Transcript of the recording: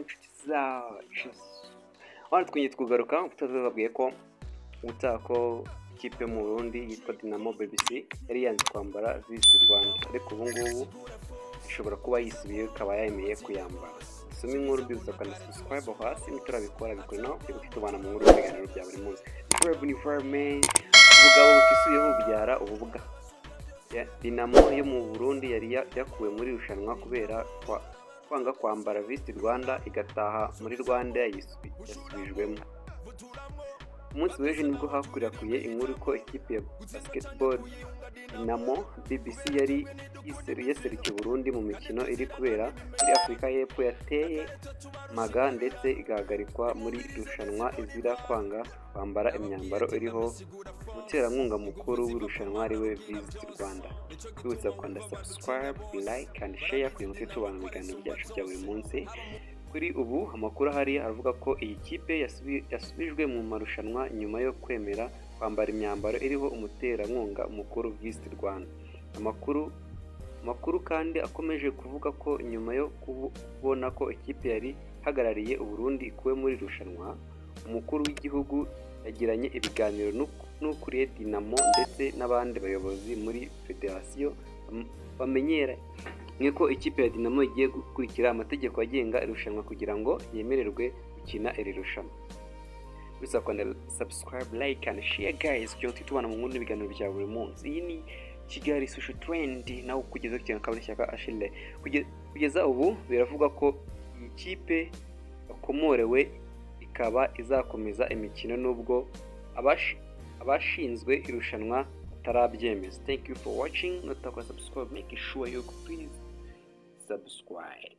Inshuti zacu, hano twongeye kugaruka. Tubabwiye ko ubutaha ko ikipe yo mu Burundi yitwa Dinamo BBC yari yanze kwambara Visit Rwanda, ariko ubu ngubu ishobora kuba yisubiyeho ikaba yemeye kuyambara. Usome inkuru, mbibutsa kandi subscribe aho hasi niturabikora bikore naho kugira tubana mu nkuru n'ibiganiro bya buri munsi. Verb environment, ubugabo butisubiyeho bubyara ububwa. Dinamo yo mu Burundi yari yakuwe muri irushanwa kubera kwanga kwambara Visit Rwanda, igataha muri Rwanda yasubijwemo. Umunsi w'ejo nibwo hakwirakwiye inkuru ko ikipe ya basketball Dinamo BBC yari yaserukiye Burundi mu mikino iri kubera muri Afurika y'Epfo yateye maga ndetse igahagarikwa muri irushanwa izira kwanga kwambara imyambaro iriho umuterankunga mukuru w'irushanwa, ariwe Visit Rwanda. Twibutsa gukanda subscribe, like and share kugira ngo tujye tubana mu biganiro byacu bya buri munsi. Kuri ubu amakuru ahari aravuga ko iyi kipe yasubijwe mu marushanwa nyuma yo kwemera kwambara imyambaro iriho umuterankunga mukuru Visit Rwanda. Amakuru kandi akomeje kuvuga ko nyuma yo kubona ko ikipe yari ihagarariye Uburundi ikuwe muri irushanwa, umukuru w'igihugu yagiranye ibiganiro n'ukuriye Dinamo ndetse n'abandi bayobozi muri federasiyo, bamenyeranye ko ikipe ya Dinamo igiye gukurikira amategeko agenga irushanwa kugira ngo yemererwe gukina iri rushanwa. Bisaba kwanda subscribe, like and share, guys, kugira ngo tujye tubana mu nkuru n'ibiganiro bya buri munsi. Iyi ni Kigali Social Trend, nawe kugeza ku kintu kabiri Shyaka Achille. Kugeza ubu biravugwa ko iyi kipe yakomorewe ikaba izakomeza imikino nubwo abashinzwe irushanwa batarabyemeza. Thank you for watching. Nutakora subscribe, make sure you please subscribe.